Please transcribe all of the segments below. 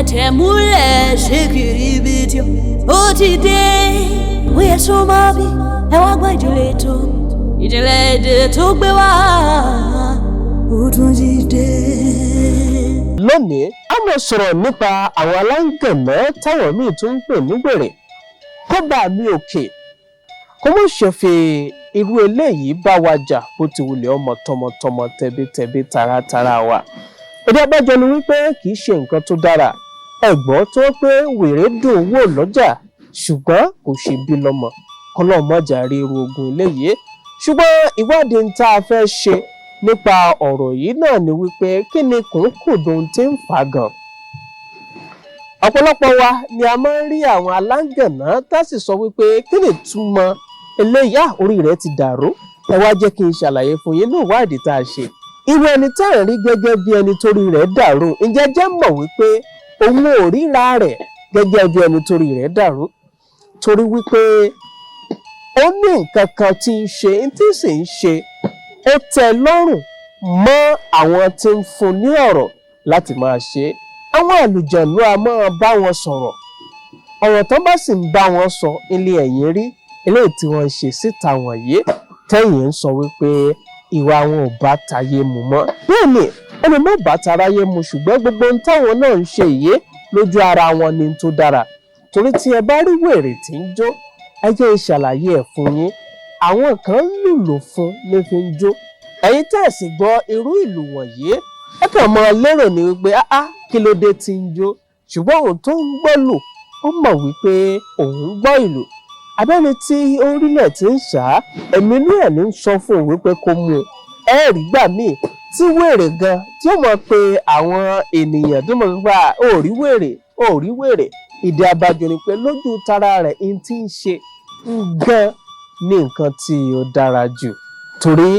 Tẹ̀tẹ̀ múlẹ̀ ṣe kiri ibi tí ó ti dé. Ó yẹ sọ máa bí ẹ wá gbọ́ ìjìnlẹ̀ ètò ìjìnlẹ̀ èdè tó gbé wá ó tún ti dé. Lónìí, a máa sọ̀rọ̀ nípa àwọn aláǹgànná táwọn míì tún ń pè ní wèrè. Kó bá mi òkè kó mọ̀ ṣe fi irú eléyìí bá wa jà, bó ti wulẹ̀ ọmọ tọmọtọmọ, tẹbítẹbí, taratara wa. Ìdí abájọ ni wípé kì í ṣe nǹkan tó dára. Ẹ̀gbọ́n tó pé wèrè dùn wò lọ́jà, ṣùgbọ́n kò ṣe bí lọ́mọ kọlọ́mọjà rí irú ogun eléyìí. Ṣùgbọ́n ìwádìí ń tá a fẹ́ ṣe nípa ọ̀rọ̀ yìí náà ni wípé, kí ni kùnkùndùn tí ń fà gan? Ọ̀pọ̀lọpọ̀ wa ni a máa ń rí àwọn aláǹgànná tá a sì sọ wípé, kí ni ìtumọ̀ eléyìí? Orí rẹ̀ ti dàrú. Ẹ wá jẹ́ kí n ṣàlàyé fún yín ní ìwádìí tá a ṣe. Irú ẹni tá à ń rí gẹ́gẹ́ bí ẹni torí rẹ̀ dàrú, ǹjẹ́ jẹ́ mọ̀ wípé òun ò ríra rẹ̀ gẹ́gẹ́ bí ẹni torí rẹ̀ dàrú? Torí wípé ó ní nǹkan kan tí ń ṣe, tí sì ń ṣe ó tẹ́ lọ́rùn mọ́ àwọn tí ń fún ní ọ̀rọ̀ láti máa ṣe é. Àwọn àlùjànnú a máa bá wọn sọ̀rọ̀. Ọ̀rọ̀ tán bá sì ń bá wọn sọ ilé ẹ̀yìn rí eléyìí tí wọ́n ń ṣe síta wọ̀nyí, tẹ́yìn ń sọ wípé ìwà wọn ò bá tayé mu mọ́. Bẹ́ẹ̀ ni, ó lè má bá taráyé mu, ṣùgbọ́n gbogbo ohun táwọn náà ń ṣe yìí, lójú ara wọn ni tó dára. Torí tí ẹ bá rí wèrè tí ń jó, ẹ jẹ́ n ṣàlàyé ẹ̀ fún yín, àwọn kan ń lùlù fún ní fi ń jó. Ẹ̀yin tẹ́ ẹ̀ sì gbọ́ irú ìlù wọ̀nyí, ẹ kàn máa lérò ní wípé, áá, kí ló dé tí ń jó? Ṣùgbọ́n òun tó ń gbọ́ lù, ó mọ̀ wípé òun ń gbọ́ ìlù. Abẹ́ni tí orílẹ̀ tí ń ṣá ẹ̀mí inú ẹ̀ ní ń sọ fún òun wípé kó mú un. Ẹ rí gbà míì tí wèrè gan tí ó mọ̀ pé àwọn ènìyàn tó mọ̀ wípé ó rí wèrè, ó rí wèrè. Ìdí abájọ ni pé lójú tara rẹ̀, ń tí ń ṣe gan ní nǹkan tí ó dára jù, torí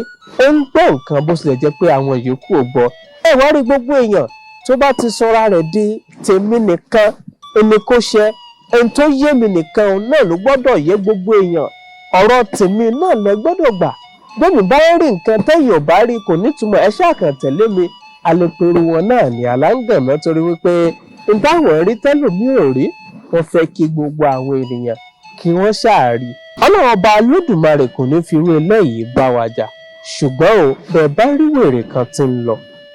ó ń gbọ́ nǹkan, bó tilẹ̀ jẹ́ pé àwọn yòókù ò gbọ́. Ẹ wá rí gbogbo èèyàn tó bá ti sọra rẹ̀ di tèmi nìkan ẹni kó ṣe, ẹni tó yé mi nìkan náà ló gbọ́dọ̀ yé gbogbo èèyàn, ọ̀rọ̀ tèmi náà lẹ gbọ́dọ̀ gbà, bẹ́ẹ̀ni bá rí nǹkan tẹ́yìn ò bá rí kò nítumọ̀, ẹ ṣáà kàn tẹ̀lé mi, alẹ́pẹ̀rù wọn náà ní aláǹgànná, torí wípé n táwọn rí tẹ́lòmíì ò rí, wọ́n fẹ́ kí gbogbo àwọn ènìyàn kí wọ́n ṣáà rí. Ọlọ́run Ọba Olódùmarè kò ní fi irú eléyìí bá wa jà. Ṣùgbọ́n o, bẹ́ẹ̀ bá rí wèrè kan tí ń lọ,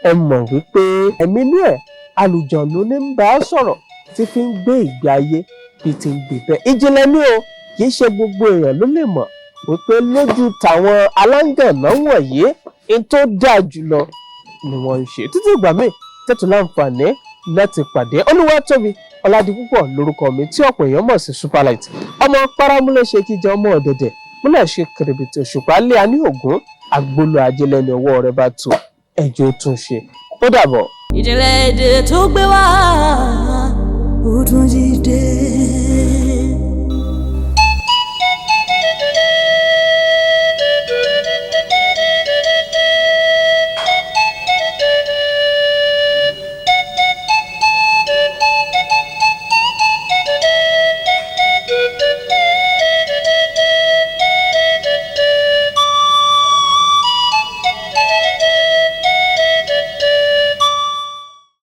ẹ mọ̀ wípé ẹ̀mí inú ẹ̀, àlùjọ̀nnú ní ń bá a sọ̀rọ̀ tí fi ń gbé ìgbé ayé bí ti ń gbé bẹ́ẹ̀. Ìjìnlẹ̀ ni o, kì í ṣe gbogbo èèyàn ló lè mọ̀ wípé lójú tàwọn aláǹgànná wọ̀nyí, n tó dáa jùlọ ni wọ́n ń ṣe. Títí ìgbà míì tẹ́tù láǹfààní láti pàdé, Olúwatóbi Ọládipúpọ̀ lórúkọ mi, tí ọ̀pọ̀ èèyàn mọ̀ sí Superlight. Ọmọ paramúlẹ̀ ṣe kíjẹ, ọmọ ọ̀dẹ̀dẹ̀ múlẹ̀ ṣe kìrìbìtì, òṣùpá lé a ní ògún agbolo ajé lẹ́ni ọwọ́ rẹ̀ bá tó ẹjọ́ tún ṣe. Ó dàbọ̀. Ìjìnlẹ̀ èdè tó gbé wá ó tún ti dé.